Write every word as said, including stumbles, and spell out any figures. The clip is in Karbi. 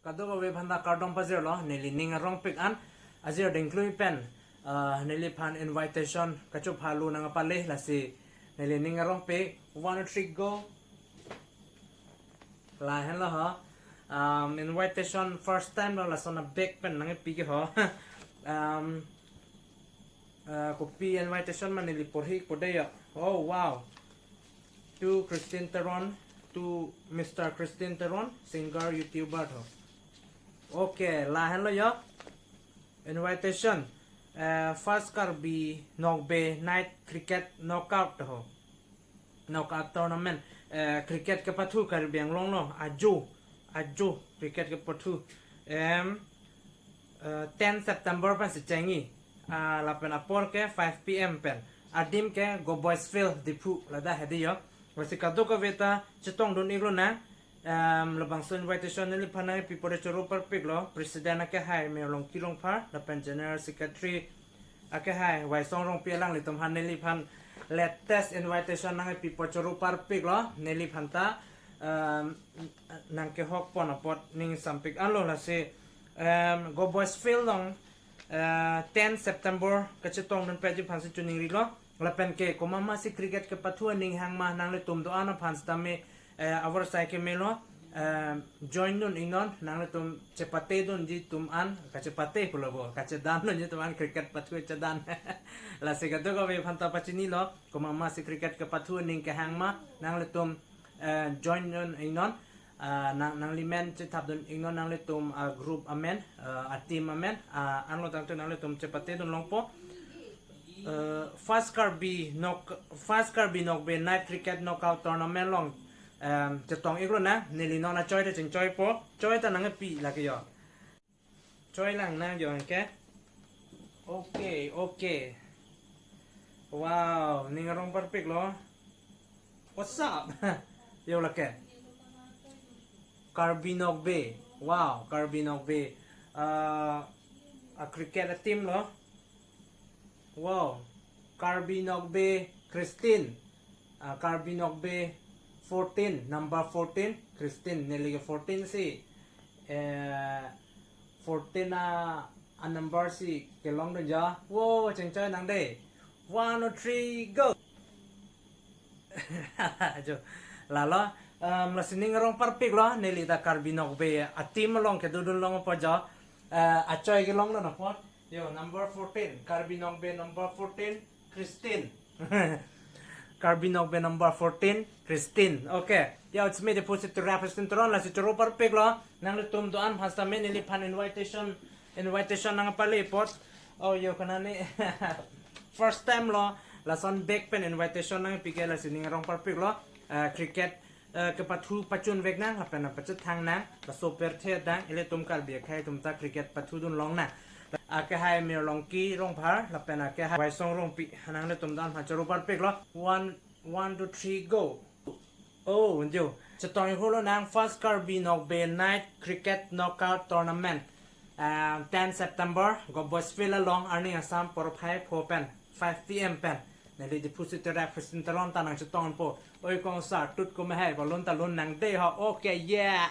Kadokave aphan ta kardom pajirlo, neli ning arongpik an, ajir dingklui pen, ah, neliphan invitation kachophalu nangpale, lasi neli ning arongpik, one, two, three, go. Lahenlo ho. Um, invitation first time lo, lason abag pen nangpi ke ho. Um, uh, kopi invitation ma neli porhi kodei ya. Oh, wow. To Christine Teron, to Mister Christine Teron, singer, YouTuber ho. Okay, lahenlo yo. Invitation. Uh, first Karbi Nokbe Night Cricket Knockout ho. Knockout tournament. Uh, cricket kepathu Karbi Anglong lo. Ajo. Ajo. Cricket kepathu. Em, uh, ten September pensi chengji. Ah, lapen apor ke five P M pen. Adim ke Go Boys Field Diphu ladak hedi yo. Lasi kadokave ta chetongdun iklo nang. Em, labangso invitation neliphan nangpi pore choro parpiklo. President akehai Mayor Longki Rongphar, lapen General Secretary akehai Waisong Rongpi alanglitum aphan neliphan latest invitation nangpi pore choro parpiklo. Neliphan ta, em, nangkehok pon apot ning sampik anlo, lasi, em, Go Boys Field along, eh, ten September kachetongdun pet ji aphansi choningrilo. Lapen ke komat masi cricket kepathu aning hang ma nanglitum do-an aphan sitame, eh, avarsai kemelo, eh, join dun iknon, nanglitum chepate dunji atum an, kachepate pulo bo, kachedan dunji atum an cricket pathu chedan. Lasi kadokave aphan ta pachinilo, komat masi cricket kepathu aning kehang ma, nanglitum, eh, join dun iknon, ah, nang, nangli men chethap dun iknon, nanglitum, ah, group amen, ah, a team amen, ah, anlo tangte nanglitum chepate dun longpo. Uh, first Karbi Nok, first Karbi Nokbe Night Cricket Knockout Tournament along, um, chetong iklo nang, neli non achoi ta chingchoipo, choi ta nangpi lake yo. Choi lang nang yo ke. Okay, okay. Wow, ning arong parpiklo. What's up? Yo lake. Karbi Nokbe. Wow, Karbi Nokbe. Uh, a cricket a team lo. Wow. Karbi Nokbe Christine. Ah, Karbi Nokbe fourteen, number fourteen, Christine. Neli ke fourteen si. Eh, fourteen a, a number si kelong dun ja. Wow, chengchoi nang dei. One, two, three, go. Jo. Lalo, um, lasi ning arong parpiklo, neli ta Karbi Nokbe a team along kedodun longpo jo. Eh, achoi kelong dun apot. Yo, number fourteen, Karbi Nokbe number fourteen, Christine. Karbi Nokbe number fourteen, Christine. Okay. Yo, it's me, the positive representative, lasi choro parpiklo. Nanglitum do-an aphan sitame neliphan invitation, invitation nangpale apot. Oh, yo, kanani. First time lo, lason bag pen invitation nangpi ke, lasi ning arong parpiklo. Eh, cricket, eh, kepathu pachunvek nang, lapen pachethang nang, laso pirthe adang, ilitum Karbi akhei atum ta cricket pathu dun long nang. Akehai Mayor Longki Rongphar, lapen akehai Waisong Rongpi, nanglitum do-an aphan choro parpiklo. One, one, two, three, go. Oh, jo. Chetong iklo nang, first Karbi Nokbe Night Cricket Knockout Tournament. Ah, ten September, Go Boys Field along, arni asam porphai pho pen, five P M pen. Neli Diphu City representative ta nangchetongpo. Oi kong sar, tut ko mehai, balun ta lun nang dei ho. Okay, yeah.